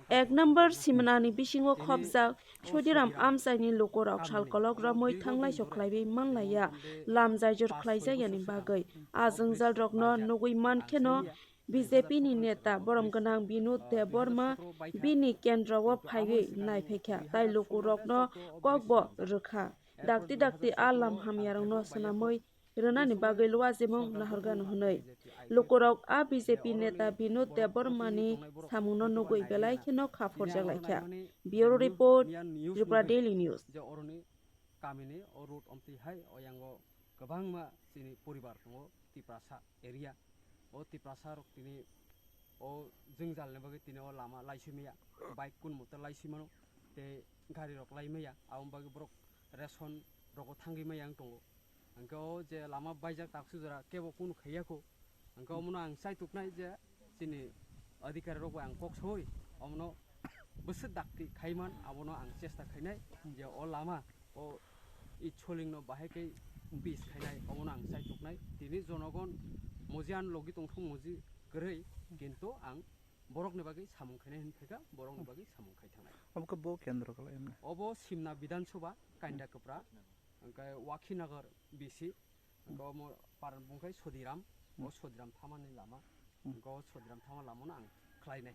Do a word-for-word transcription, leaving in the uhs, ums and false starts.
Ek number simnani bisingo khopjak Sodiram amchaini lukurok salkolok romwi thanglaiso khlaiwi manlaiya, lam jaijor khlaijakya ni bagwi. A jwngjalrokno nugwi mankheno B J P ni neta borom gwnang Binod Debbarma bini kendro o phaiwi naiphaikha tai lukurokno kokbo rwkha. Dakti dakti a lam hamyarokno swnamwi rwnani bagwi luajimung nahorgano hwnwi. Lukurok a B J P neta Binod Debbarmani samungno nugwi belai kheno kha phorjak laikha. Bureau Report, Tripura Daily News. Je oroni kamini o road omtwi hai oyango kwbangma chini poribar tongo Tiprasa area. O Tiprasa rok tini o jwngjalni bagwi tini o lama laiswi maya, bike kun motor laiswi mano, tei gari rok lai maya, aboni bagwi borok ration rogo thangwi maya wng tongo. Hwnkhe o je lama baijak taksu jora kebo kunu khaiya kho. Hwnkhe omono ang chaituknai je chini adhikari rokbai ang kok saui omono bwswk dakti khaiman abono ang chesta khainai je o lama o i cholingno bahai khe pis khainai omono ang chaituknai. Tini jonogon moji ano logi tongthok moji kwrwi kintu ang borokni bagwi samung khainai hwn phaikha borokni bagwi samung khai thangnai. Obo khe bo kendro kala emne? Obo Simna Bidhan Sabha Kainda Kwpra. Hwnkhe Wakhinagar B C, hwnkhe omo paran bungkhai Sodiram, o Sodiram thamani lama, hwnkhe o Sodiram thama lamano ang khlainai.